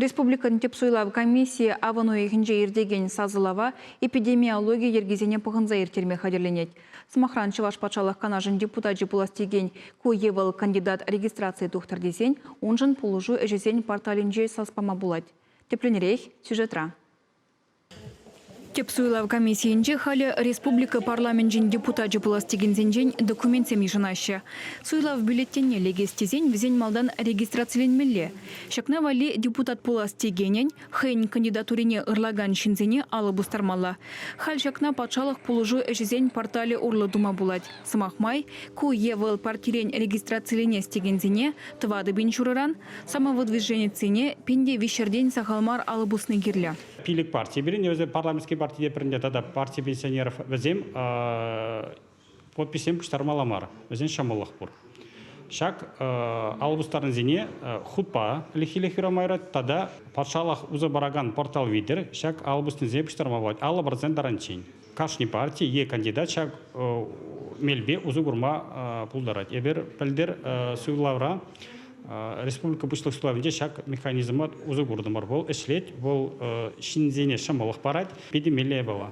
Республикӑн тӗп суйлав комиссийӗ авӑн уйӑхӗнче иртекен сасӑлава эпидемиологи йӗркисене пӑхӑнса ирттерме хатӗрленет. Сӑмахран, Чӑваш Патшалӑх Канашӗн депутачӗ пулас текен ку е вӑл кандидат регистрацие тухтӑр тесен уншӑн пулӑшу ӗҫӗсен порталӗнче сас пама пулать. Тӗплӗнрех сюжетра. Тӗп суйлав комиссийӗнче халӗ республика парламенчӗн депутачӗ пулас текенсенчен документсем йышӑнаҫҫӗ. Суйлав бюллетенне лекес тесен вӗсен малтан регистрациленмелле. Ҫакна валли депутат пулас текенӗн хӑйӗн кандидатурине ырлакан ҫынсене алӑ пустармалла. Халь ҫакна патшалӑх пулӑшу ӗҫӗсен порталӗ урлӑ тума пулать. Сӑмах май, ку е вӑл партирен регистрациленес текенсене 4 пин ҫурӑран, самовыдвиженецсене пин те виҫҫӗртен сахал мар алӑ пусни кирлӗ. Пилӗк парти пирӗн, вӗсем парламентский парти те пӗринде тата парти пенсионеров, вӗсем подписьсем пуҫтармалла мар, вӗсен ҫӑмӑллӑх пур. Ҫак алӑ пустарнисене хутпа ӗлӗкхилех юрама юрать тата патшалӑх усӑ паракан портал витӗр ҫак алӑ пуснисене пуҫтарма пулать 50% таранччен. Кашни парти е кандидат ҫак мелпе усӑ курма пултарать. Эпир пӗлтӗр суйлавра республика Пуҫлӑх суйлавӗнче ҫак механизма усӑ куртӑмӑр. Вӑл ӗҫлет, вӑл ҫынсене ҫӑмӑллӑх парать, питӗ меллӗ япала.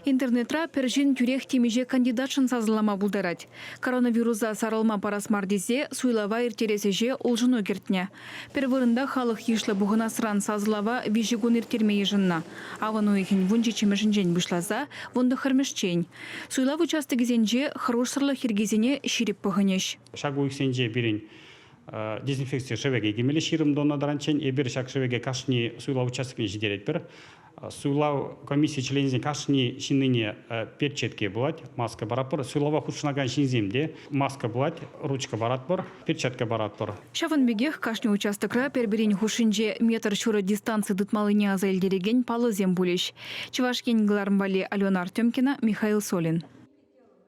Интернетра пӗр ҫын тӳрех темиҫе кандидатшӑн сасӑлама пултарать. Коронавируса сарӑлма парас мар тесе суйлава ирттерес ӗҫе улшӑну кӗртнӗ. Пӗр вырӑнта халӑх йышлӑ пухӑнасран сасӑлава виҫӗ кун ирттерме йышӑннӑ. Авӑн уйӑхӗн вунҫиччӗмӗшӗнчен пуҫласа вунтӑххӑрмӗшчен. Суйлав участокӗсенче хӑрушсӑрлӑх йӗркисене ҫирӗп пӑхӑнӗҫ. Ҫак уйӑхсенче пирӗн дезинфекци шӗвекӗ килмелле 20 тонна таранччен. Эпир ҫак шӗвеке кашни суйлав участокне ҫитеретпӗр. Суйлав комисси членӗсен кашни ҫыннине перчетке пулать, маска паратпӑр. Суйлава хутшӑнакан ҫынсем те маска пулать, ручка паратпӑр, перчатка паратпӑр. Ҫавӑн пекех кашни участокра пӗр-пӗрин хушшинче метр ҫурӑ дистанци тытмаллине аса илтерекен паллӑсем пулӗҫ. Чӑваш Ен кӑларӑм валли Алена Артемкина, Михаил Солин.